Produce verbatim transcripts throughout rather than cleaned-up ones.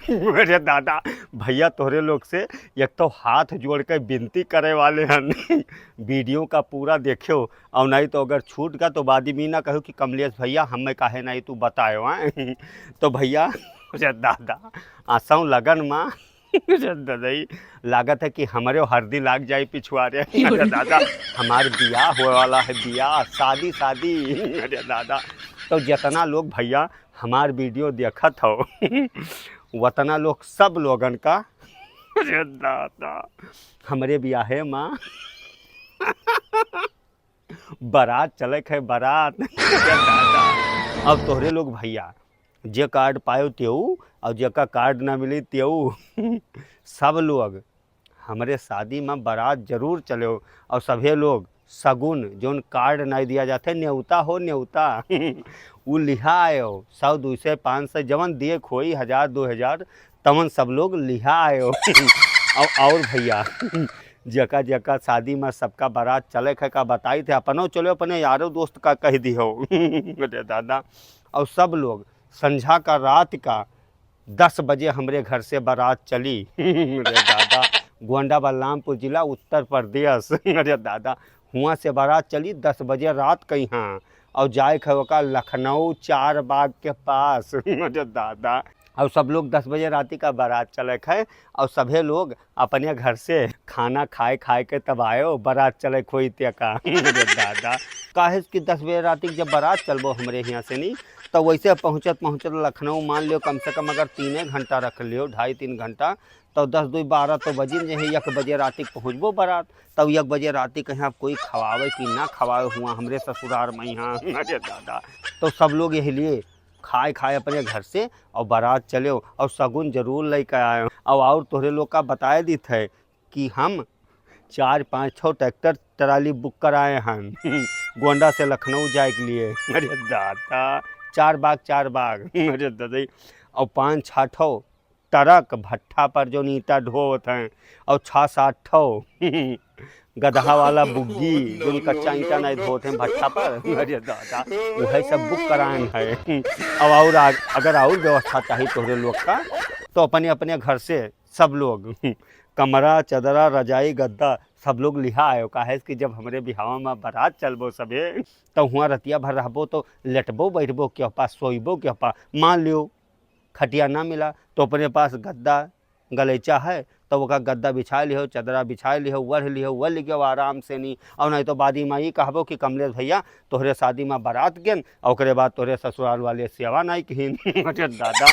अरे दादा, भइया तोहरे लोग से एक तो हाथ जोड़ के विनती करे वाले हन, वीडियो का पूरा देख्यो, और नहीं तो अगर छूट गा तो बाद में ना कहो कि कमलेश भइया हमें काहे नहीं तू बतायो, हैं? तो भइया, अरे दादा, असौ लगन मा, अरे ददई, लागत है कि हमरे हरदी लाग जाई पिछुआरे। अरे दादा, हमार बियाह होए वाला है, बियाह, शादी, शादी। अरे दादा, तो जितना लोग भइया हमार वीडियो देखत हो, वतना लोग, सब लोगन का, अरे दादा, हमरे बियाहे मा बारात चले है, बारात। अरे दादा, अब तोहरे लोग भइया, जे कार्ड पायो तेऊ, और जेका कार्ड ना मिली तेऊ, सब लोग हमरे शादी मा बारात जरूर चलेउ। और सभे लोग सगुन, जौन कार्ड नाई दिया जाते, नेवता हो, नेवता, उ लिहा आयो, सौ, दो सौ, पाँच सौ, जवन दिए खोई, हजार, दो हजार, तवन सब लोग लिहा आयो। और, और भइया, जेका जेका शादी मा सबका बारात चले है का बताई थे, अपनो चलो, अपने यारो दोस्त का कह दिहो। अरे दादा, और सब लोग संझा का, रात का दस बजे हमरे घर से बारात चली। अरे दादा, गोंडा बलरामपुर जिला, उत्तर प्रदेश। अरे दादा, हुआं से बारात चली दस बजे रात कइहाँ, और जाए है ओका लखनऊ चार बाग के पास। अरे दादा, और सब लोग दस बजे राती का बारात चले है, और सभे लोग अपने घर से खाना खाए खाए के तब आयो, बारात चले खोई ते का। अरे दादा, काहे कि दस बजे राती के जब बारात चलबो हमरे हियाँ से नी, तो वैसे पहुँचत पहुँचत लखनऊ मान लियो कम से कम अगर तीने घंटा रख लियो, ढाई तीन घंटा, तो दस दुई बारह तो बजिन जे है, एक बजे राती के पहुँचबो बारात, तब एक बजे राती कहीं आप कोई खवावे कि ना खवावे हुआ हमरे ससुरार मा यहाँ। अरे दादा, तो सब लोग यही लिए खाए खाए अपने घर से और बारात चलेउ, और सगुन जरूर लेके आयो। और, और तोहरे लोग का बताए दीत है कि हम चार पाँच ठो ट्रैक्टर ट्राली बुक कराए हन गोंडा से लखनऊ जाए के लिए। अरे दादा, चार बाग, चार बाग। अरे दादा, और पाँच छः ठो ट्रक भट्ठा पर जौन ईंटा ढोवत हैं, और छः सात ठो गदहा वाला बुग्गी, जौन कच्चा ईंटा नहीं ढोवत हैं भट्ठा पर। अरे दादा, वही सब बुक कराएन है। अब और आग-, अगर और व्यवस्था चाहिए तोहरे लोग का, तो अपने अपने घर से सब लोग कमरा, चदरा, रजाई, गद्दा सब लोग लिहा आयो। काहे कि जब हमरे बिहावा मा बारात चलबो सभे, तो हुआं रतिया भर रहबो, तो लेटबो, बैठबो केहू पा, सोइबो केहू पा। मान लियो, खटिया ना मिला, तो अपने पास गद्दा, गलैचा है, तो ओका गद्दा बिछा लिहो, चदरा बिछा लिहो, ओढ़ लिहो, ओढ़ लिहो आराम से नी। और नहीं तो बादी मा ई कहबो कि कमलेश भइया, तोहरे शादी मा बारात गेन, और ओकरे बाद तोहरे ससुराल वाले सेवा नहीं किहिन। अरे दादा,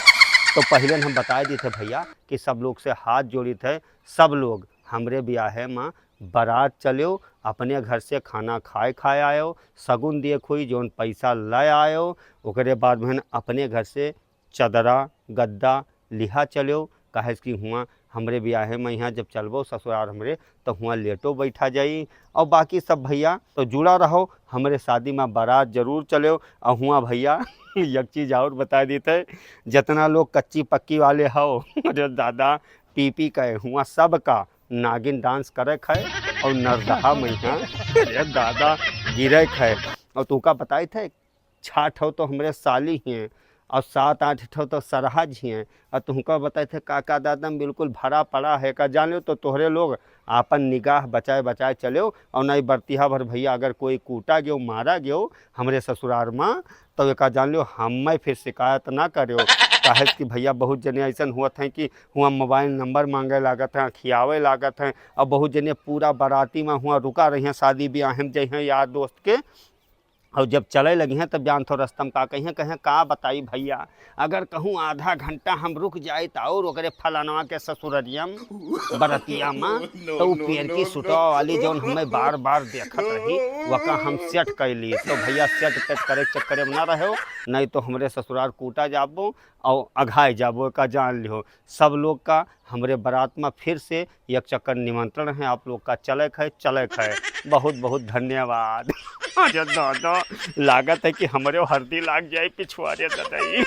तो पहिले हम बताए दी थे भइया कि सब लोग से हाथ जोड़ी थे, सब लोग हमरे बियाहे मा बारात चलेउ, अपने घर से खाना खाए खाए आयो, सगुन दिए खोई, जौन पैसा ले आयो, ओकरे बाद में अपने घर से चदरा, गद्दा लिहा चलेउ, काहे कि हुआं हमरे बियाहे मा यहाँ जब चलबो ससुराल हमरे, तो हुआं लेटो बैठा जाई। और बाकी सब भइया तो जुड़ा रहो, हमरे शादी मा बारात जरूर चलेउ। और हुआं भइया एक चीज और बताए देते, जितना लोग कच्ची पक्की वाले हो, अरे दादा, पी पी के हुआं सबका नागिन डांस करे खाए और नरदहा मैया, अरे दादा, गिरे खाए। और तू का बताए थे, छह ठो तो हमरे साली ही हैं और सात आठ ठो तो सरहज ही हैं। और तुमको बताए थे काका दादा में बिल्कुल भरा पड़ा है का, जान लो तो तोहरे लोग आपन निगाह बचाए बचाए चलेउ। और नहीं बरतिहा भर भइया अगर कोई कूटा गयो, मारा गयो हमरे ससुरार मा, तो एका जान लो हमें फिर शिकायत ना करेउ। काहे कि भइया बहुत जने ऐसन हुआ थे कि हुआं मोबाइल नंबर मांगे लागत हैं, खियावे लागत हैं, और बहुत जने पूरा बाराती मा हुआं रुका रही हैं, शादी ब्याह में जइहें यार दोस्त के, और जब चले लगी हैं तब जान थो रस्तम का कहिए, कहें का बताई भइया, अगर कहूँ आधा घंटा हम रुक जाए तो और ओकरे फलानवा के ससुररिया में, बरतिया मा, तो उ पियर की सुटवा वाली जौन हमें बार बार देखत रही, वका हम सेट कैली। तो भइया सेट पेट करे के चक्कर में ना रहो, नहीं तो हमरे ससुरार कूटा जाबो और अघाए जाबो, का जान लिहो। सब लोग का हमरे बारात मा फिर से एक चक्कर निमंत्रण है, आप लोग का चले खाए, चले खाए। बहुत बहुत धन्यवाद। अरे दादा, लागत है कि हमरे हरदी लाग जाए पिछुआरे दादा ई।